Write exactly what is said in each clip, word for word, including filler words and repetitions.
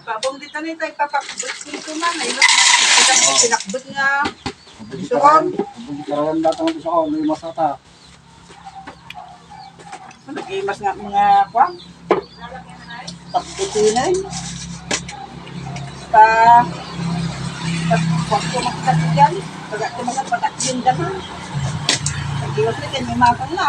Babong dita na ita ipapakbet dito na, na ilo. Ita pinakbet nga bisukon. Bisukon. Bisukon data nga bisukon, may masata. Ano, gimas nga mga kwan? Pakbutinen. Pa, pa, pa, kumakkat yan. Pag ako mga patakyan dyan, ha? Pag-iwas na, kanya matang na.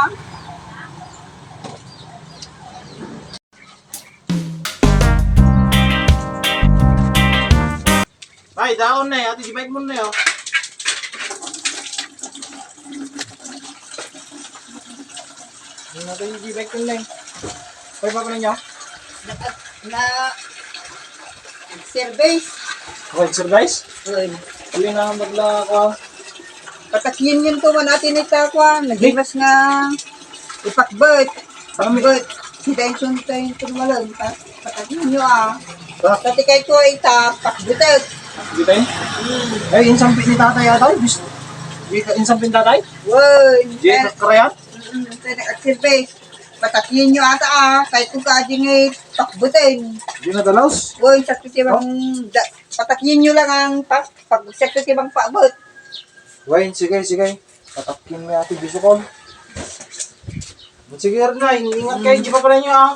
Ay, daon na eh. Ate, di bike mo na eh, oh. Ano natin yung di bike mo na eh? Pwede pa pala niya? Na, na, service. Okay, service? Uy. Uy, na, magla-, kuha. Patakyin yun to, man, ati ni Takwa. Nagimas nga ipakbet. Pakbet. Dahil sun tayo ito naman, pa-, patakyin nyo, ah. Ah. Pati kay ko, ita, pakbetet. Pakbetet? Hmm. Ay, insampit ni tatay ata, eh. Bis-, di ka, insampit ni tatay? Woy, di ka karayan? Mm, kaya nag-activate. Patakyin nyo ata, ah. Kay ko ka, di nga pakbeten. Di na dalos? Woy, sakit yung da-, patakyin nyo lang ang pa-, pag sakit yung pakbet. Wayne, sige, sige. Patakin mo ati bisukon. Sige, Ernay, ingat kayo, di pa pala nyo, ah.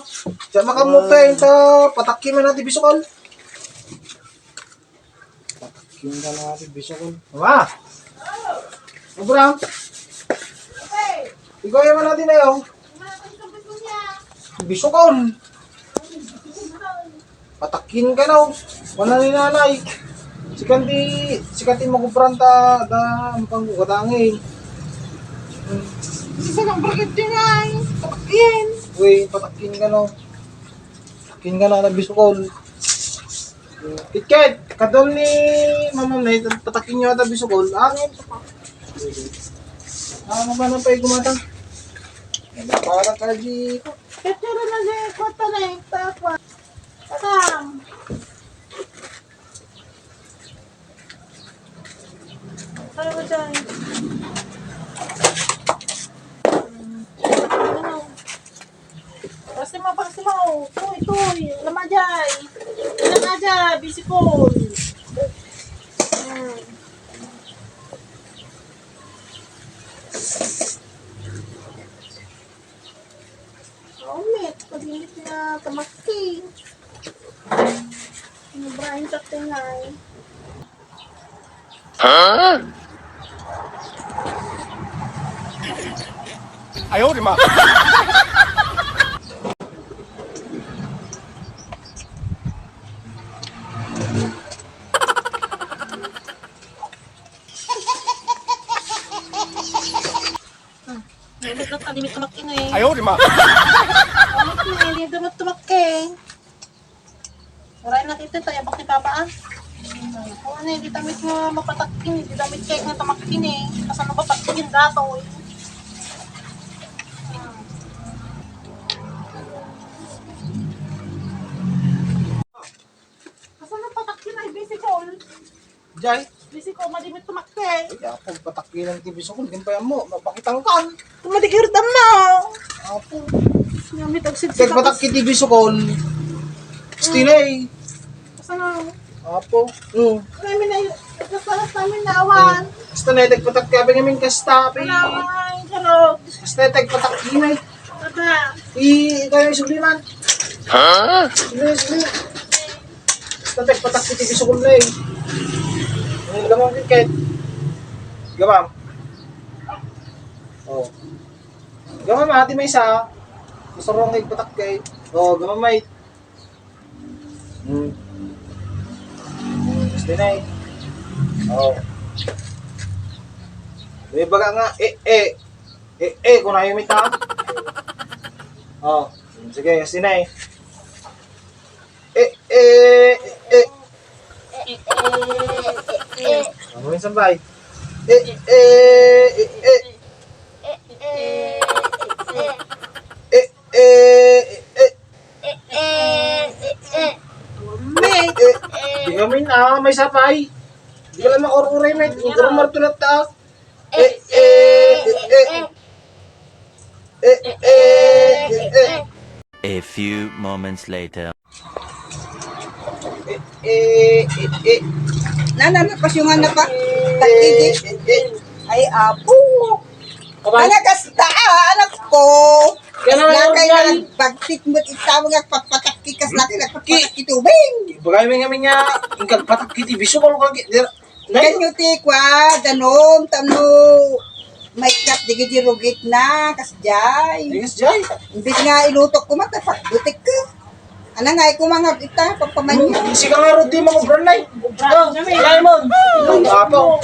Diyan makamot kayo, ta patakin mo natin bisukon. Patakin ka na natin bisukon. Wah! Abraham! Ikaw yung natin na yun. Bisukon! Patakin ka na, oh. Wala ni nanay. Sikan ti, sikan ti magubran ta, da, ang panggugatangin. Isa lang bracket din ay. Patakin. Uy, patakin ka na, oh. Patakin ka na, na bisukol. Kitkit, kadol ni Mama May, patakin nyo ata bisukol. Ano yun? Ah, mabana pa yung gumata. Para ka, G. Picture na, G. Kota na yung tapa. Tadam! Ano ba dyan? Hmm. Ano? Pasi mo, pasi mo. Tuy, tuy. Lama dyan. Lama dyan. Busy call. Hmm. Kaunit, pag-init nga tamaki. Ano ba yung tatay nga eh? Ayaw, di ma. Hmm. Nailit na talimit tumakking eh. Ayaw, di ma. Ano ko eh, hindi dapat tumakking. Waray na dito, tayo bakit baba ah. Kung ano, hindi damit nga mapatakking, hindi damit cake nga tumakking eh. Kasano ba takking dato eh? Kasano patakking ay busy call? Jay? Busy ko, madimit tumakti. Ay, apo, patakilan ti bisukon. Di pa yan mo. Mapakitang kan. Tumalikir dam na. Apo. Ngamit ang sigsik. Kaya patak kiti bisukon. Stinay. Kasano? Apo. Hmm. Kami na yun. Kasalas namin na awan. Basta na, nagpatak kami ngamin kasta. Awan, karog. Basta nagpatak yun ay. Baba. I, ikaw yung subliman. Ha? Sige, sige. Basta nagpatak kiti bisukon na eh. Ang gamang tiket. Gamang. Oh. Gamang, ati may isa. Masarong nagpatak kay. Oh, gamang may. Hmm. Gusto na eh. Oh. May baga nga, eh, eh. Eh, eh, kung ayaw mita. Oh, sige, gusto na eh. Eh, eh, eh, eh. Ano yung sambay? Eh, eh, eh, eh. Eh, eh, eh, eh. Eh, eh, di kami na, may sapay. Di ka lang makururay, may kurumar tulat ta. Eh, eh, eh, eh. Eh, eh, eh, eh. A A few moments later. Eh, eh, eh. Nana, napasyungan na pa. Tagkidi. Ay, apo. Kabay. Anak, kasta, ah, anak ko. Kaya na Lakay lang. Nagbagtik mo, ikaw nga papatakki, kas lakay nagpapatakki tubig. Bagay mi nga mi nga, ingkagpatak kiti biso, kalo kagi, dir-, nay, Kanyo ti kwa, danom, tano. May kat, digi di rugit na, kas jay. Yes, jay. Imbis nga ilutok ko, matapagdutik ka. Ana nga, ikaw mga ita, pagpamanyo. Sige nga, Rudy, mga brand, nay. Ah, Raymond. Apo.